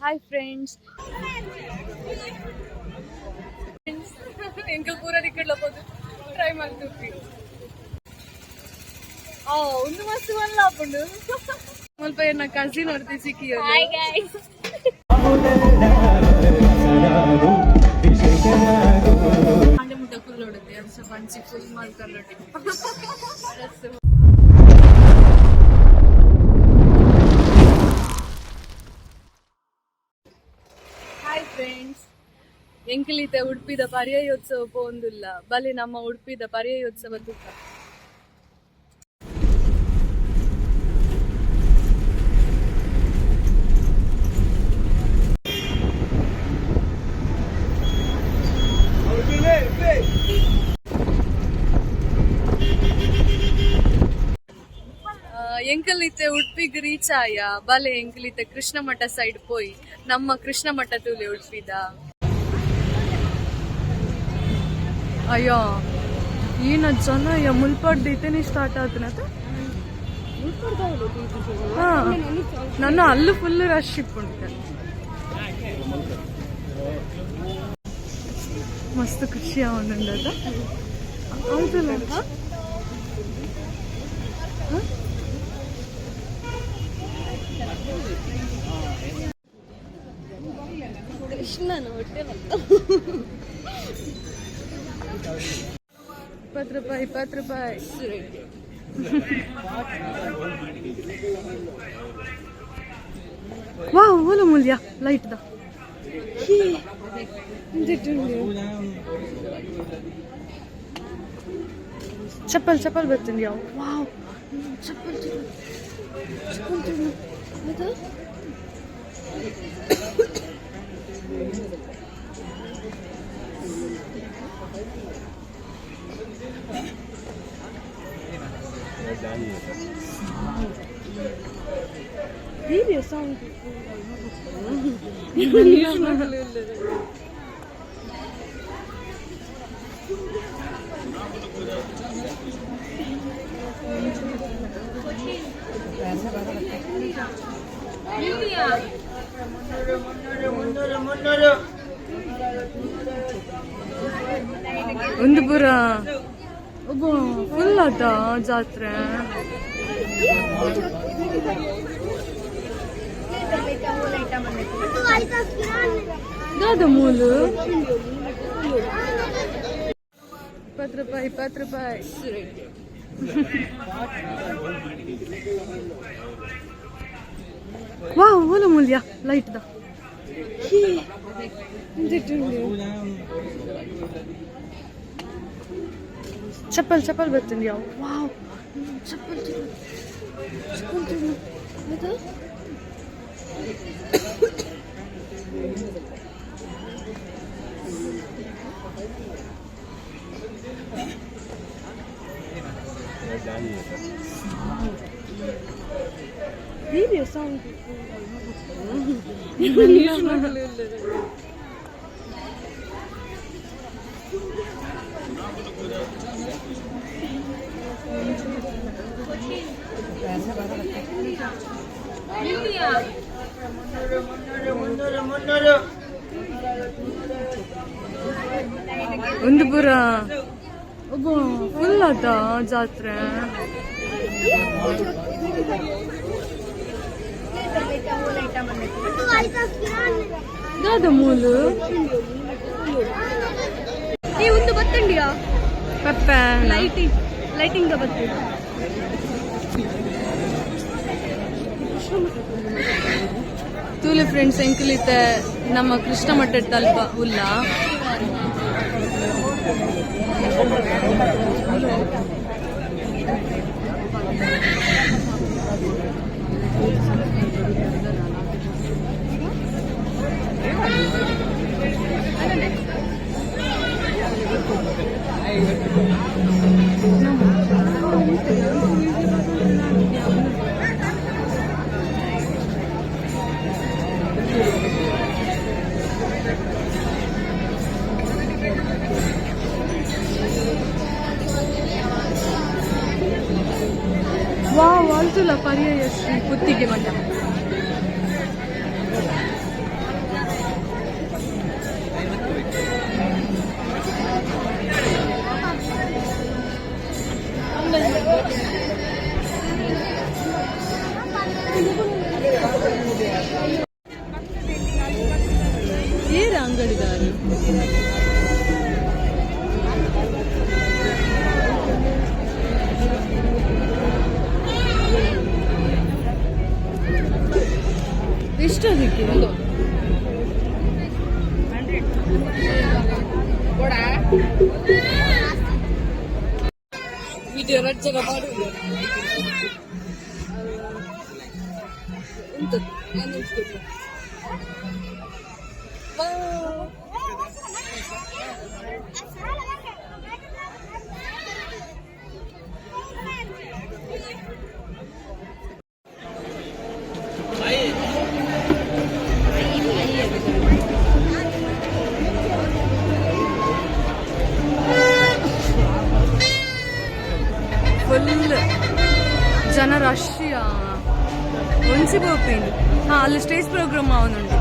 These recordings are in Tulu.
ಹಾಯ್ ಫ್ರೆಂಡ್ಸ್, ಎಂಕಲ್ ಪೂರ ದಿಕ್ಕಡ್ಲ ಪೋದು ಟ್ರೈ ಮಾಡ್ತೀವಿ. ಆ ಒಂದು ಮಸ್ತ್ ಮಲ್ಲ ಆಪುಂಡು. ಮುಲ್ಪ ಎನ್ನ ಕಸಿನ್ ಹೊರ್ತಿ ಸಿಕ್ಕಿ. Hi guys. ಆಂಡೆ ಮುಟ್ಟ ಕುಲ್ಲೊಡುತ್ತೆ ಅದು ಪಂಚಿ ಫುಲ್ ಮಾಡ್ಕೊಳ್ಳೋಡಿ. ಹಾಯ್ ಫ್ರೆಂಡ್ಸ್, ಎಂಕಲಿತ ಉಡುಪಿದ ಪರ್ಯಾಯೋತ್ಸವ ಪೋಂದುಲ್ಲ. ಬಲೆ ನಮ್ಮ ಉಡುಪಿದ ಪರ್ಯಾಯೋತ್ಸವ ತುಕ್ಕ. ಎಂಕಲಿತೆ ಉಡುಪಿಗ್ ರೀಚ್ ಆಯ. ಬಲೆ ಎಂಕಲಿತೆ ಕೃಷ್ಣ ಮಠ ಸೈಡ್ ಪೋಯಿ. ನಮ್ಮ ಕೃಷ್ಣ ಮಠ ತೂಲೆ ಉಡುಪಿದ. ಅಯ್ಯೋ, ಏನ ಜನ! ಅಯ್ಯ, ಮುಲ್ಪಾಡ್ದು ಇತ್ತೇನೆ ಸ್ಟಾರ್ಟ್ ಆತನತ. ಹಾ, ನನ್ನ ಅಲ್ಲೂ ಫುಲ್ ರಶ್ ಇಪ್ಪುಂಟು. ಮಸ್ತ್ ಖುಷಿ ಆವೊಂದುಂಡದ. ಹೌದಲ್ಲ? ಹಾ? ಕೃಷ್ಣನ ಹೊಟ್ಟೆ. 20 ರೂಪಾಯಿ, 20 ರೂಪಾಯಿ. ವಾ, ಓಲ ಮೂಲ್ಯ ಲೈಟ್ the. ಚಪ್ಪಲ್ ಚಪ್ಪಲ್ ಬರ್ತೀನಿ. ಯಾವ, ವಾವ್, ಚಪ್ಪಲ್ ಚಪ್ಪಲ್ ಅದು. Video sound. ಒಂದು ಪೂರ ಒಬ್ಬ ಫುಲ್ ಅದ ಜಾತ್ರೆ. ದಾದ ಮೂಲು? 20 ರೂಪಾಯಿ, 20 ರೂಪಾಯಿ. ವಾ, ಓಲ ಮೂಲ್ಯ ಲೈಟ್ the. ಚಪ್ಪಲ್ ಚಪ್ಪಲ್ ಬರ್ತೀನಿ. ಯಾವ, ವಾವ್, ಚಪ್ಪಲ್ ಚಪ್ಪಲ್ ಅದು. Video sound. ಒಂದು ಪೂರ ಒಬ್ಬ ಫುಲ್ ಅದ ಜಾತ್ರೆ. ದಾದ ಮೂಲು? ಈ ಒಂದು ಬತ್ತಂಡಿಯಾ? ಪಪ್ಪೆ. ಲೈಟಿಂಗ್ ಲೈಟಿಂಗ್ ಬತ್ತಿ. ತೂಲೆ ಫ್ರೆಂಡ್ಸ್, ಎಂಕಲಿತೆ ನಮ್ಮ ಕೃಷ್ಣ ಮಠದ ತಲ್ಪ ಉಲ್ಲ. ವಾವ್, ಅಲ್ತುಲ ಪರ್ಯಾಯ ಶ್ರೀ ಪುತ್ತಿಗೆ ಮಠ. ಎಷ್ಟು ಅದಕ್ಕೆ? ವಿಡಿಯೋ ರಜ್ಜಗ ಮಾಡುದು ಉಂಟು. ನಾನು ಉಂಟು. ಫುಲ್ ಜನ ರಶ್. ಒಂಜಿ ಪೋಪಿಂಡು. ಹಾ, ಅಲ್ಲಿ ಸ್ಟೇಜ್ ಪ್ರೋಗ್ರಾಮ್ ಅವನುಂಟು.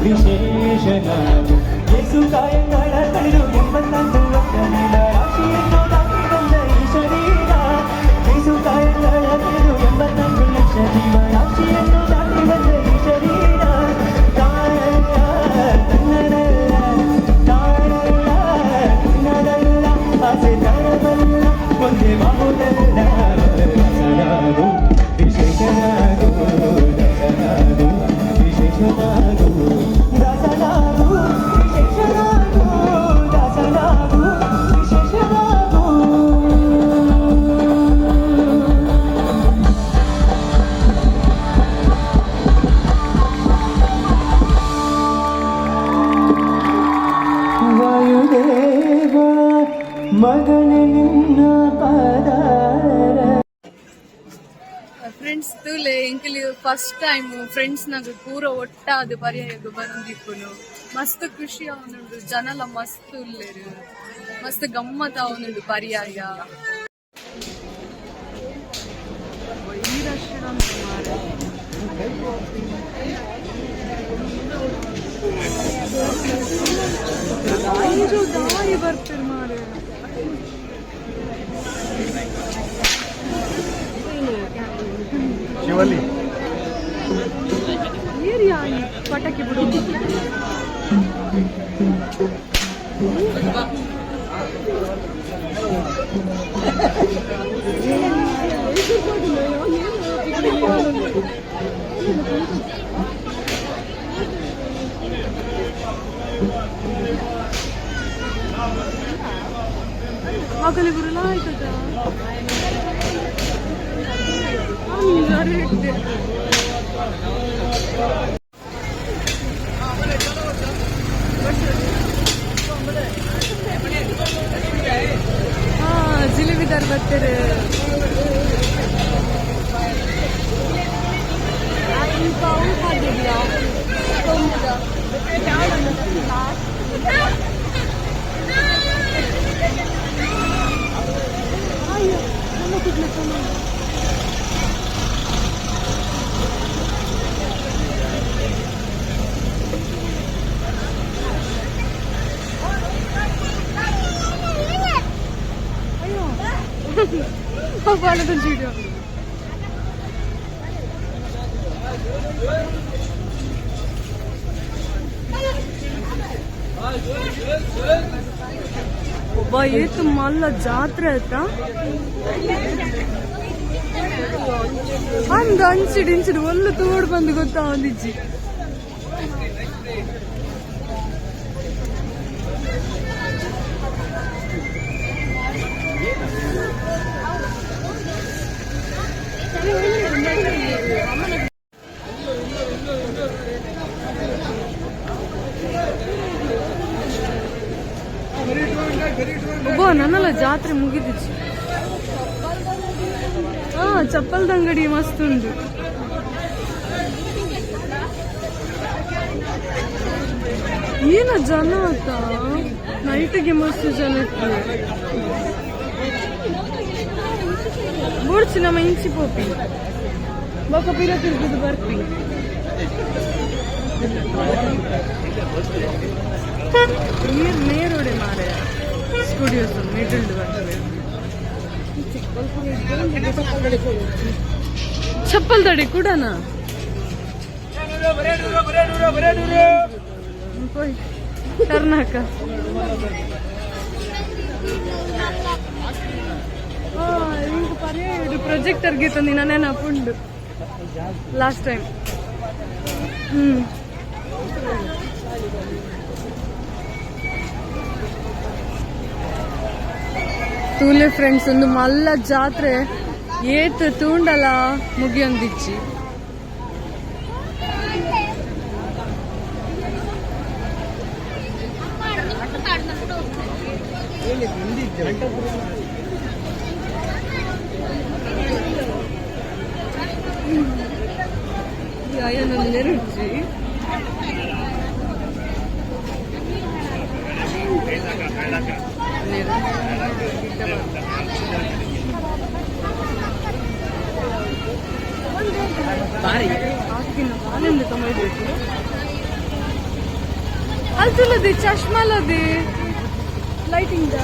ವಿಶೇಷನಾಗು ಯೇಸು ಕಾಯಗಳ ಕಳೆದು 84 ವರ್ಷ ರಾಶಿಯನ್ನು ದಾಟಿ ಬಂದ ಈ ಶರೀರ. ಯೇಸು ಕಾಯಗಳ ಕಳೆದು 84 ಲಕ್ಷ ಜೀವ ರಾಶಿಯನ್ನು ದಾಟಿ ಬಂದ ಈ ಶರೀರ. ತಾಳಲ್ಲ ತನ್ನದಲ್ಲ, ತಾಳಲ್ಲ ತನ್ನದಲ್ಲ, ಆಸೆ ತರಬಲ್ಲ, ಒಂದೇ ಬಾಹುದಲ್ಲ. ದಾಸನಾಗು ವಿಶೇಷನಾಗು, ದಾಸನಾಗು ವಿಶೇಷನಾಗು, ದಾಸನಾಗು ವಿಶೇಷನಾಗು, ದಾಸನಾಗು ವಿಶೇಷನಾಗು. ವಾಯುದೇವ ಮಗನ ನಿನ್ನ ಪದಾರ. ಫ್ರೆಂಡ್ಸ್, ತೂಲೆ, ಎಂಕಲಿ ಫಸ್ಟ್ ಟೈಮ್ ಫ್ರೆಂಡ್ಸ್ ನಾಗ ಪೂರ ಒಟ್ಟಾದ್ ಪರ್ಯಾಯಗ್ ಬರೊಂದಿಪ್ಪುನು. ಮಸ್ತ್ ಖುಷಿ ಆವೊಂದುಂಡು. ಜನಲ ಮಸ್ತ್ ಉಲ್ಲೆರ್. ಮಸ್ತ್ ಗಮ್ಮತ್ ಆವೊಂದುಂಡು ಪರ್ಯಾಯ. ಈ ರಶ್ ಮಾರ್ರೆ. ದಾಯಿ ಬರ್ತಾರೆ ಮಾರ್ರೆ. ಶಿವಲಿ. ಏರಿಯಾ ಪಟಾಕಿ ಬಿಡು. ಆಗಲಿ ಬರಲ್ಲ ಆಯ್ತದ. ಅರೆ. ಹಾ, ಜಿಲೇಬಿದಾರ್ ಬರ್ತಾರೆ. ಅವು ಪಾಡ್ದಿದ್ಯಾ ಕೊಂಬುದ? ಅಯ್ಯೋ, ನಮ್ಮ ಕುಡ್ಲೆ. ಅಯ್ಯೋ, ಬಾಳದೊಂದು ವಿಡಿಯೋ. ಅಬ್ಬಾ, ಏತು ಮಲ್ಲ ಜಾತ್ರೆ ಆಯ್ತಾ. ಅಂದ್ ಅಂಚಿಡ್ ಇಂಚಿಡ್ ಒಲ್ಲು ತೋಡ್ ಬಂದು ಗೊತ್ತಾ ಒಂದಿಜ್ಜಿ. ಒಬ್ಬ ನನ್ನಲ್ಲ ಜಾತ್ರೆ ಮುಗಿದಿಚ್ಚಿ. ಹಾ, ಚಪ್ಪಲ್ದ ಅಂಗಡಿ ಮಸ್ತ್ ಉಂಟು. ಏನ ಜನ ಆತ, ನೈಟ್ಗೆ ಮಸ್ತ್ ಜನ ಇತ್ತು. ಬೋಡ್ಚಿ, ನಮ್ಮ ಇಂಚಿ ಪೋಪಿ ಬೊಕ ಪಿರ ತಿರುಗುದು ಬರ್ಪಿ. ನೀರ್ ನೇರೋಡೆ ಮಾರೆ, ಸ್ಟುಡಿಯೋಸ್ ಮಿಡಲ್ ಬರ್ತದೆ. ಚಪ್ಪಲ್ ತಡಿ ಕೂಡನಾ? ಟರ್ನ್ ಹಾಕ. ಈಗ ಪರ್ಯಾಯ ಪ್ರೊಜೆಕ್ಟರ್ ಗೀತ ನೆನಪುಂಡು ಲಾಸ್ಟ್ ಟೈಮ್. ತೂಲೆ ಫ್ರೆಂಡ್ಸ್, ಒಂದು ಮಲ್ಲ ಜಾತ್ರೆ ಏತ್ ತೂಂಡಲ ಮುಗಿಯೊಂದಿಚ್ಚಿ. ರುಚಿ. ಅಲ್ತುಲದಿ ಚಶ್ಮಲದಿ ಲೈಟಿಂಗ್.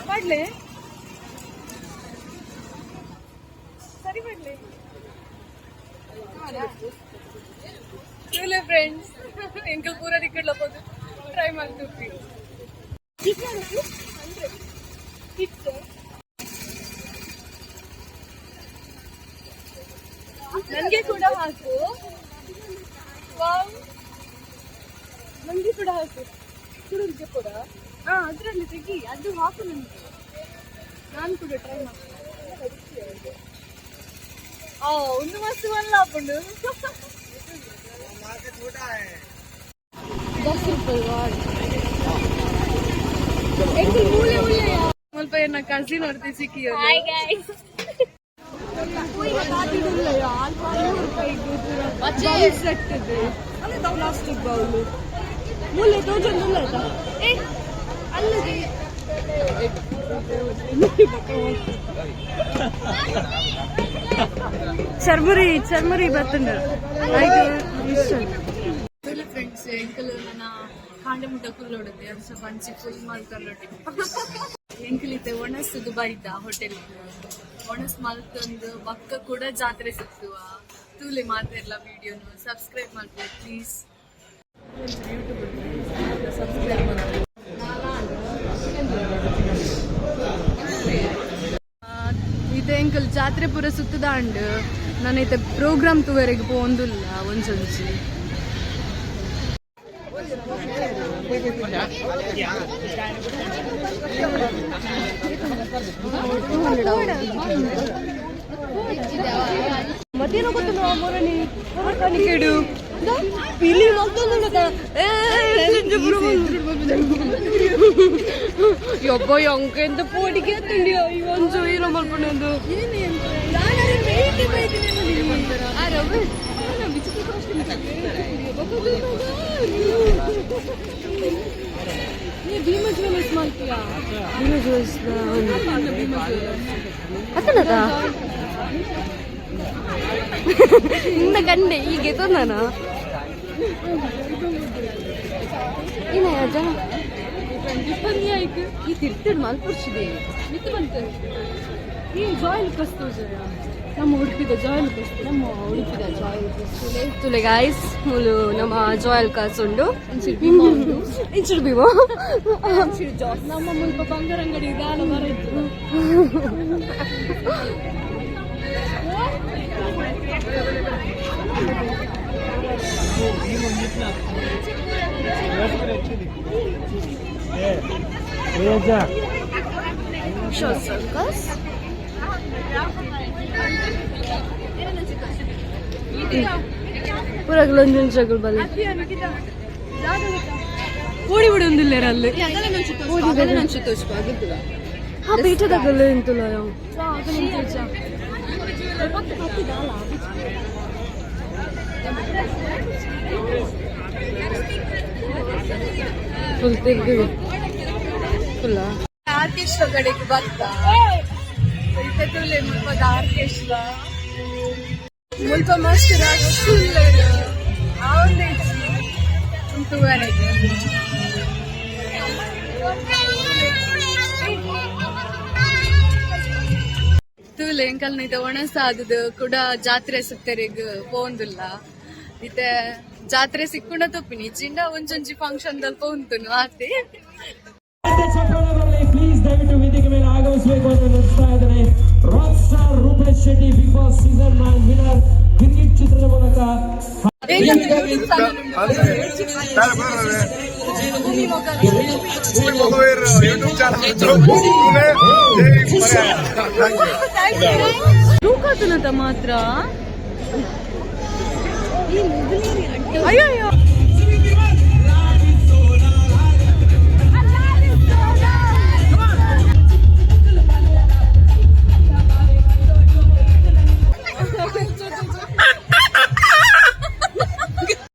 ಮಾಡ್ಲೆ, ಸರಿ ಮಾಡ್ಲೆ. ಫ್ರೆಂಡ್ಸ್, ಎಂಕಲ್ ಪೂರ ದಿಕ್ಕಡ್ಲಬೋದು ಟ್ರೈ ಮಾಡ್ತೀವಿ. ನನಗೆ ಕೂಡ ಹಾಕು. ವಾವ್, ನನಗೆ ಕೂಡ ಹಾಕು. ಕೂಡ ಹಾ, ಅದರಲ್ಲಿ ತೆಗಿ, ಅದು ಹಾಕು ನನಗೆ. ನಾನು ಕೂಡ ಟ್ರೈ ಮಾಡ್ತೀನಿ. ಆ ಒಂದು ಮಸ್ತ್ ಮಲ್ಲ ಹಾಕೊಂಡು 10 ರೂಪಾಯಿ ವಾಡ್. ಮುಲ್ಪ ಎನ್ನ ಕಸಿನ್ ಹೊರ್ತಿ ಸಿಕ್ಕಿ. Hi guys. ಪ್ಲಾಸ್ಟಿಕ್ ಬೌಲ್ ಮೂಲೆ ತೋಜೊಂದು. ಏ, ಅಲ್ಲದೆ ಚರ್ಮುರಿ ಚರ್ಮುರಿ ಬರ್ತಂಡ ಆಯ್ತು ಇಷ್ಟ. ಫ್ರೆಂಡ್ಸ್, ಎಂಕಲ್ ನನ್ನ ಕಾಂಡೆ ಮುಟ್ಟ ಕುಲ್ಲೋಡದೆ ಅಂಚ ಪಂಚಿ ಫುಲ್ ಮಲ್ತೊಂಡು. ಎಂಕಲ್ ಇತ್ತೆ ಒಣಸುದು ಬೈದ ಹೋಟೆಲ್. ಒಣಸ್ ಮಲ್ತೊಂದು ಬಕ್ಕ ಕೂಡ ಜಾತ್ರೆ ಸುತ್ತುವ. ತೂಲೆ ಮಾತೆರ್ಲ ವಿಡಿಯೋನು. ಸಬ್ಸ್ಕ್ರೈಬ್ ಮಾಡ್ಬೇಕು ಪ್ಲೀಸ್. ಸಬ್ಸ್ಕ್ರೈಬ್. ಇತ್ತೆ ಎಂಕಲ್ ಜಾತ್ರೆ ಪೂರ ಸುತ್ತದಾಂಡ್. ನಾನು ಇತ್ತೆ ಪ್ರೋಗ್ರಾಮ್ ತೂವರೆಗೆ ಪೋಂದುಲ್ಲ ಒಂಜೊಂಜಿ. ಮತ್ತೇನೋ ಗೊತ್ತಿಲ್ಲ ಮೊರನಿ ಕೇಡು ಪಿಲಿ ಮಲ್ತೊಂದುಂಡು. ಯಬ್ಬ, ಎಂಕ ಎಂತ ಪೋಡಿಗೆ ಆತುಂಡಿ. ಈ ಒಂಜು ಏನೋ ಮಲ್ಪಂಡು. ಭೀಮ ಜ್ಯುವೆಲ್ಲರ್ಸ್ ಮಲ್ಪಿಯಾ? ಭೀಮ ಜ್ಯುವೆಲ್ಸ್ ಅತ್ತನದ ಇಂದ ಕಂಡೆ ಈಗ ನಾನು ಏನ ಜನ ಈ ತಿರ್ತಿಡ್ ಮಲ್ಪುರ್ಚಿದೆ. ಮಿತ್ತು ಬಂತು. ಈ ಜಾಯ್ ಕಸ್ತೋಜ. ನಮ್ಮ ಉಡುಪಿದ ಜಾಯ್ ನಮ್ಮ ಉಡುಪಿದ ಜಾಯ್. ತುಲೆ ಗಾಯ್ಸ್, ಮುಲು ನಮ್ಮ ಜಾಯ್ ಉಂಡು. ಇಂಚಿಡ್ ಭೀಮೋ. ನಮ್ಮ ಮುಲ್ಪ ಬಂಗಾರ ಅಂಗಡಿ ದಾಲ ಮರ ಇತ್ತು. ಸರ್ಕಸ್ ಪೂರ ಒಂಜೊಂಜಿ ಬಲ್ಲಿ. ಪೋಡಿ ಬಿಡಿ ಒಂದಿಲ್ಲೇರ ಅಲ್ಲಿ. ಹಾ, ಪೀಠದಾಗಲ್ಲ ಎಂತಲ್ಲ. ಫುಲ್ ತಿರ್ಗಿ ಫುಲ್ಲ. ಆರ್ಕೆಸ್ಟ್ರಾ ಕಡೆಗೆ ಬರ್ತ ಇತ್ತೆ ತುಲೆ. ಮುಲ್ಪದ ಆರ್ಕೆಸ್ಟ್ರಾ ಮುಲ್ಪ ಮಸ್ತ್ ರಶ್ ಉಲ್ಲೆರ್. ಆವೊಂದೇ ಉಂತುವರೆಗೆ. ತೂಲೆ, ಎಂಕಲ್ನ ಇತ್ತೆ ಒಣಸಾದದು ಕೂಡ ಜಾತ್ರೆ ಸುತ್ತರೆಗ್ ಪೋಂದುಲ್ಲ. ಇತ್ತೆ ಜಾತ್ರೆ ಸಿಕ್ಕುಂಡ ತೊಪ್ಪಿನಿ ಚಿಂಡ ಒಂಜೊಂಜಿ ಫಂಕ್ಷನ್ ದಲ್ಪ ಉಂತುನು ಆತೆ. ಚಪ್ಪಾಳೆ ಬರಲಿ ಪ್ಲೀಸ್. ದಯವಿಟ್ಟು ವೇದಿಕೆ ಮೇಲೆ ಆಗಮಿಸಬೇಕು ಅಂತ ನಡೆಸ್ತಾ ಇದ್ದಾರೆ rock star Rupesh Shetty, big boss season 9 winner, cricket ಚಿತ್ರದ ಮೂಲಕ. YouTube channel. ತೂಕಾತನತ ಮಾತ್ರ. ಅಯ್ಯೋ ಅಯ್ಯೋ.